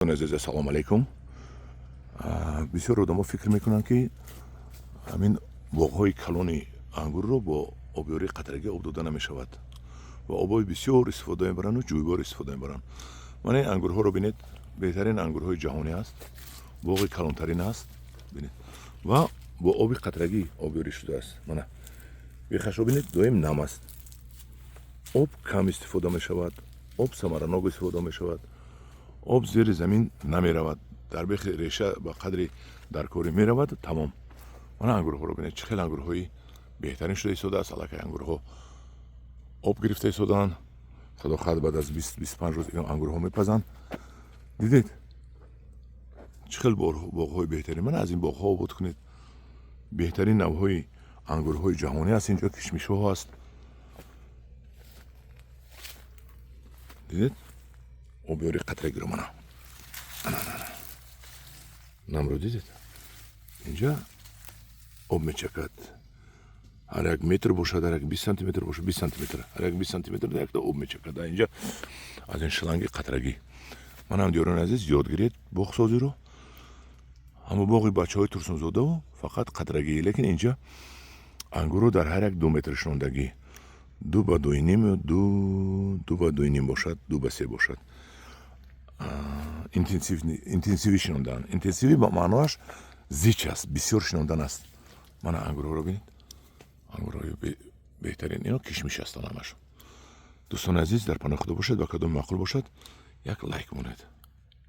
Азиз, ассалому алайкум. Бисёр одамо фикр мекунанд, ки ҳамин боғҳои калони ангурро бо обёрии қатрагӣ об дода намешавад ва обҳои бисёр истифода мебаранду ҷӯйбор истифода мебаранд. Мана ин ангурҳоро бинед, беҳтарин ангурҳои ҷаҳонӣ аст, боғи калонтарин аст, бинед, ва бо оби қатрагӣ обёрӣ шудааст. Мана бехашро бинед, доим нам аст, об кам истифода мешавад, об самаранок истифода мешавад, об зери замин намеравад, дар бехи реша ба қадри даркорӣ меравад, тамом. Мана ангурҳоро бинед, чӣ хел ангурҳои беҳтарин шуда истодааст. Аллакай ангурҳо об гирифта истодаанд. Худо хоҳад, баъд аз 20-25 рӯз ин ангурҳо мепазанд. Дидед, чӣ хел боғҳои беҳтарин? Мана аз ин боғҳо обод кунед. Беҳтарин навъҳои ангурҳои ҷаҳонӣ аст инҷо, кишмишҳо ҳаст. Дидед обёри қатрагиро? Мана намро дидед, инҷа об мечакад. Ҳар як метр бошад, ҳар як 20 сантиметр бошад, 20 сантиметр, ҳар як 20 сантиметр якта об мечакад инҷа аз ин шланги қатрагӣ. Манам, диёрони азиз, ёд гиред боғсозиро. Ҳама боғи бачаҳои Турсунзодаву фақат қатрагӣ, лекин инҷа ангурро дар ҳар як 2 метр шинондагӣ, 2 ба 2.5, 2 ба 2.5 бошад, 2 ба 3 бошад, интенсивӣ шинондаанд. Интенсивӣ маъноаш зич аст, бисёр шинондан аст. Мана ангурҳоро бинед, ангурҳои беҳтарин, ино кишмиш ҳастанд ҳамашон. Дӯстони азиз, дар паноҳи Худо бошед. Ба кадом маъқул бошад, як лайк монед.